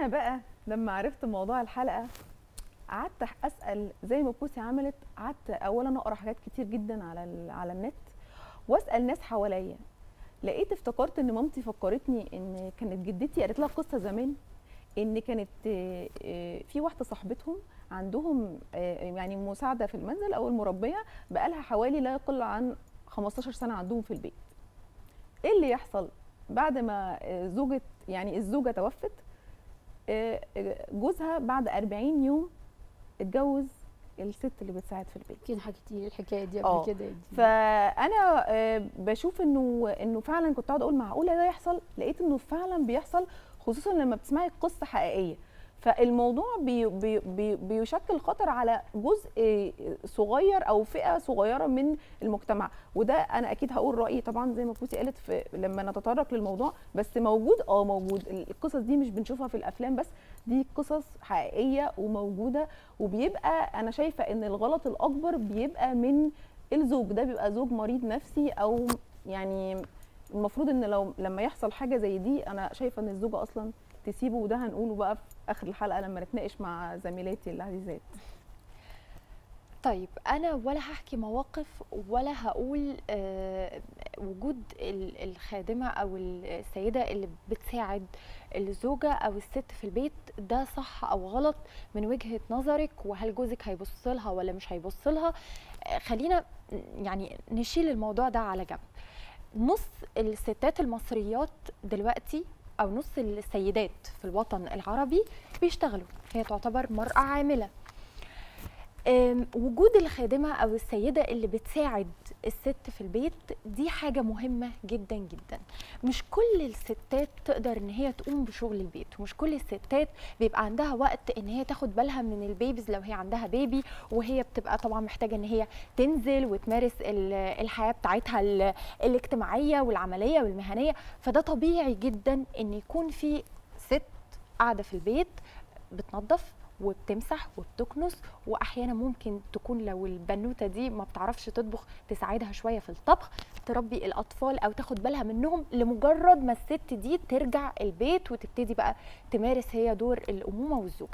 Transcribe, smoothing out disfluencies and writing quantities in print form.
انا بقى لما عرفت موضوع الحلقة قعدت اسال زي ما بوسي عملت، قعدت اولا اقرا حاجات كتير جدا على النت واسال ناس حواليا. لقيت افتكرت ان مامتي فكرتني ان كانت جدتي قالت لها قصة زمان، ان كانت في واحدة صاحبتهم عندهم يعني مساعدة في المنزل او المربيه بقالها حوالي لا يقل عن 15 سنة عندهم في البيت. ايه اللي يحصل بعد ما زوجة يعني الزوجة توفت، جوزها بعد 40 يوم اتجوز الست اللي بتساعد في البيت. يمكن حكيتي لي الحكاية دي قبل كده دي. فانا بشوف انه فعلا كنت اقعد اقول معقولة ده يحصل، لقيت انه فعلا بيحصل، خصوصا لما بتسمعي قصة حقيقية. فالموضوع بي بي بي بيشكل خطر على جزء صغير او فئة صغيرة من المجتمع، وده انا اكيد هقول رايي طبعا زي ما بوسي قالت في لما نتطرق للموضوع، بس موجود، موجود. القصص دي مش بنشوفها في الافلام بس، دي قصص حقيقية وموجودة. وبيبقى انا شايفه ان الغلط الاكبر بيبقى من الزوج، ده بيبقى زوج مريض نفسي، او يعني المفروض ان لو لما يحصل حاجة زي دي انا شايفه ان الزوجة اصلا تسيبه، وده هنقوله بقى في اخر الحلقة لما نتناقش مع زميلاتي العزيزات. طيب انا ولا هحكي مواقف ولا هقول وجود الخادمة او السيدة اللي بتساعد الزوجة او الست في البيت ده صح او غلط من وجهه نظرك، وهل جوزك هيبص لها ولا مش هيبص لها. خلينا يعني نشيل الموضوع ده على جنب. نص الستات المصريات دلوقتي او نص السيدات في الوطن العربي بيشتغلوا، هي تعتبر مرأة عاملة. وجود الخادمة أو السيدة اللي بتساعد الست في البيت دي حاجة مهمة جدا جدا. مش كل الستات تقدر إن هي تقوم بشغل البيت، ومش كل الستات بيبقى عندها وقت إن هي تاخد بالها من ال babies لو هي عندها baby، وهي بتبقى طبعا محتاجة إن هي تنزل وتمارس الحياة بتاعتها الاجتماعية والعملية والمهنية. فده طبيعي جدا إن يكون في ست قاعدة في البيت بتنظف وبتمسح وبتكنس، واحيانا ممكن تكون لو البنوته دي ما بتعرفش تطبخ تساعدها شوية في الطبخ، تربي الاطفال او تاخد بالها منهم لمجرد ما الست دي ترجع البيت وتبتدي بقى تمارس هي دور الامومة والزوجة.